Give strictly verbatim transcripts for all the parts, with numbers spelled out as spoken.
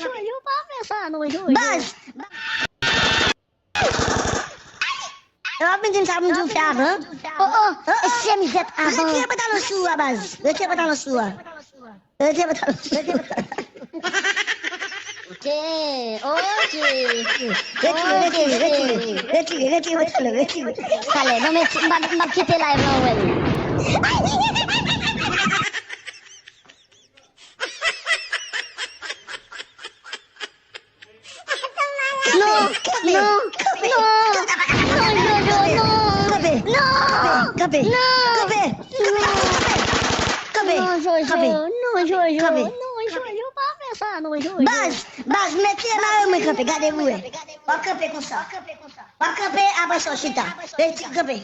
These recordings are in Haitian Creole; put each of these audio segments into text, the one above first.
Jojo, pa fè sa non, Jojo. Baz! E w ap vin di m sa pou m di w fè avan? Oh, oh, e se mizèt avan. Retire pantalon sou ou a, baz. Retire pantalon sou ou a. Retire pantalon sou ou a. Ok, ok. Retire, retire, retire. Retire, retire pantalon, retire. Talè, non, men m ap, m ap kite live la, w wè l. Non, non, non, non, Jojo, non. Kanpe, kanpe, kanpe, kanpe, kanpe. Non, Jojo, non, Jojo, non, Jojo, pa fè sa, non, Jojo. Baz, baz, mete mare mwen kanpe, gade pou wè. W ap kanpe konsa. W ap kanpe, apre sa w chita. Rete kanpe.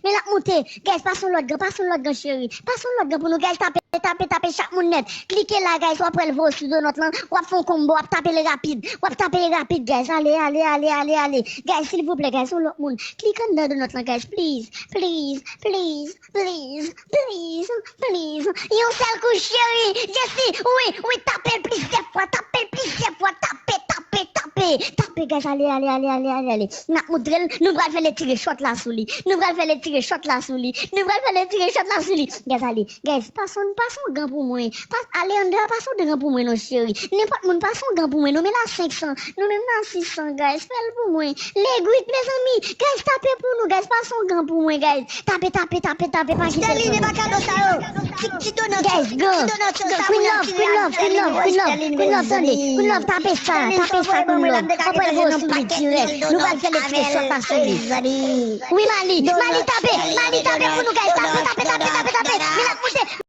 Men l ap moute. Guys, pase yon lòt gan, pase yon lòt gan, cheri. Pase yon lòt gan pou nou, guys. Tape, tape, tape, chak moun nèt. Klike la, guys, w ap wè l voye sou donòt lan. W ap fè yon konbo, w ap tape l rapid. W ap tape l rapid, guys. Ale, ale, ale, ale, ale. Guys, silvouplè, guys, yon lòt moun. Klik anndan donòt lan, guys, please, please, please. Please, please, please. Yon sèl kou, cheri. Jessie, wi, wi, tape l plizyè fwa, tape l plizyè fwa, tape, tape, tape. Tape, guys, ale, ale, ale, ale, ale, ale. N ap moutre l, nou pral fè l etire short la sou li. Nou pral fè l etire short la sou li. Nou pral fè l etire short la sou li. Guys, ale. Guys, pase yon, pase yon gan pou mwen. Pas, Alejandra, pase yon gan pou mwen, non, cheri. Nenpòt moun, pase yon gan pou mwen. Nou menm la senk san, nou menm la sis san, guys. Fè l pou mwen. Legwit, mezanmi. Guys, tape pou nou, guys. Pase yon gan pou mwen, guys. Tape, tape, tape, tape, pa kite l. Sterline, pa kado sa yo. Ti, ti donòt yo, ti donòt yo, sa Queen Love, Queen Love, Queen Love, Queen Love, Queen Love, tande. Queen Love, tape sa, tape sa, Queen Love. Anpwen voye sou li dirèk. Nou pral fè l etire short la sou li. Wi, Mali, Mali, tape, Mali, tape pou nou, guys. Tape, tape, tape, tape, tape. Men l ap moute.